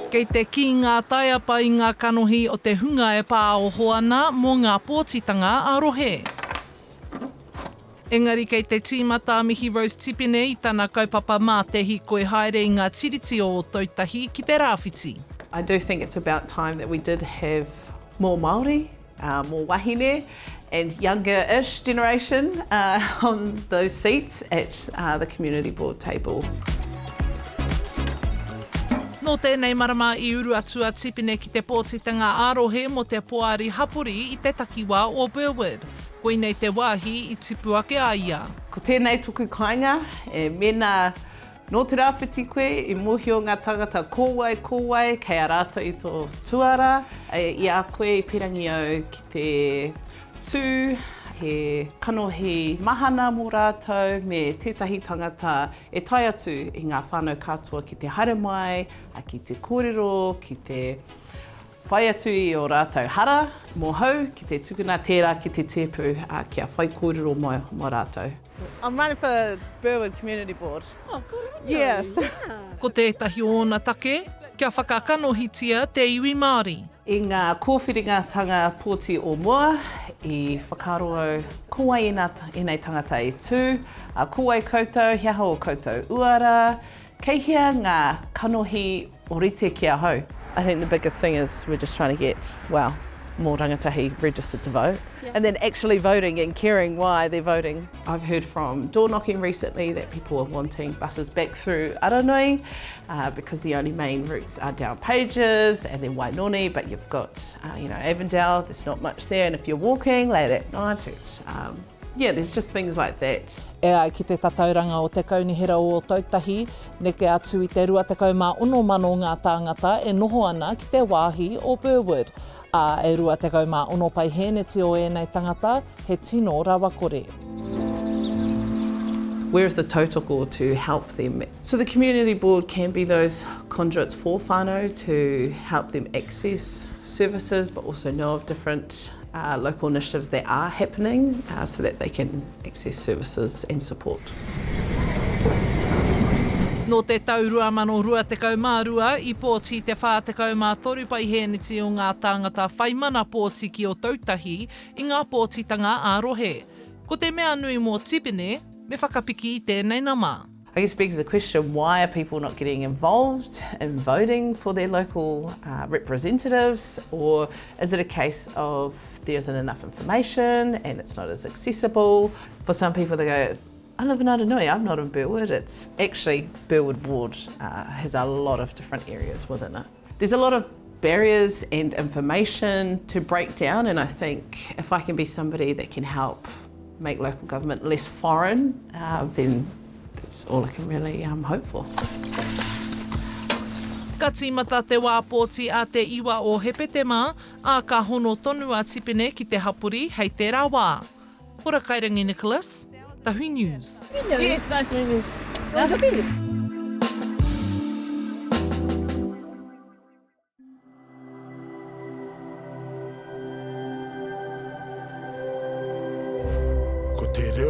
Kei te kī ngā taiapa i ngā kanohi o te hunga e pāoho ana mō ngā pōtitanga ā-rohe. Engari kei te tīmata a Mihi Rose Tipene i tana kaupapa mā te hīkoi haere i ngā tiriti o Ōtautahi ki te rāwhiti. I do think it's about time that we did have more Māori, more wahine and younger-ish generation on those seats at the community board table. Nō tēnei marama i uru atu a Tipene ki te pōtitanga ā-rohe mō te poari hapori i te takiwā o Burwood. Koinei te wāhi i tipu ake a ia. Ko tēnei toku kāinga, e mēnā nō te rāwhiti koe, i mōhio ngā tāngata ko wai, ko wai, kei a rātou i tō tuara, i a koe i pirangi au ki te tū he kanohi mahana mō rātou me tētahi tangata e tae atu i ngā whānau katoa ki te haere mai, ki te kōrero, ki te Whai atu i ō rātou hara mōhou ki te tukuna tērā ki te tēpu, ā, kia whaikōrero mō rātou. I'm running for Burwood Community Board. Oh, good on you. Yes. Ko tētahi o ōna take, kia whakakanohitia te iwi Māori. I ngā kōwhiringatanga pōti o mua, i whakaaro au, ko wai ēnā, ēnei tangata i tū, ā, ko wai koutou, he aha ō koutou uara, kei hea ngā kanohi Orite ki ahau. I think the biggest thing is we're just trying to get, well, more rangatahi registered to vote and then actually voting and caring why they're voting. I've heard from door knocking recently that people are wanting buses back through Aranui uh, because the only main routes are down Pages and then Wainoni, but you've got, uh, you know, Avondale, there's not much there, and if you're walking late at night, it's, um, yeah, there's just things like that. E ai ki te tatauranga o Te Kaunihera o Ōtautahi, neke atu i te 26,000 ngā tāngata e noho ana ki te wāhi o Burwood, ā, e 26 paihēneti o ēnei tangata he tino rawakore. Where is the tautoko to help them? So the community board can be those conduits for whānau to help them access services but also know of different uh, local initiatives that are happening uh, so that they can access services and support. Nō te tau 2022 i pōti te 43 paihēneti o ngā tāngata whai mana pōti ki Ōtautahi i ngā pōtitanga ā-rohe. Ko te mea nui mō Tipene, me whakapiki i tēnei nama. I guess begs the question, why are people not getting involved in voting for their local uh, representatives? Or is it a case of there isn't enough information and it's not as accessible? For some people, they go, I live in Aranui, I'm not in Burwood. It's actually Burwood Ward uh, has a lot of different areas within it. There's a lot of barriers and information to break down and I think if I can be somebody that can help make local government less foreign, uh, then that's all I can really um, hope for. Ka tīmata te wā pōti a te iwa o Hepetema, ā, ka hono tonu a Tipene ki te hapori hei tērā wā. Hora Kairangi Nicholas, Tahui News. Yes, nice meeting you. All the best. Ko te reo.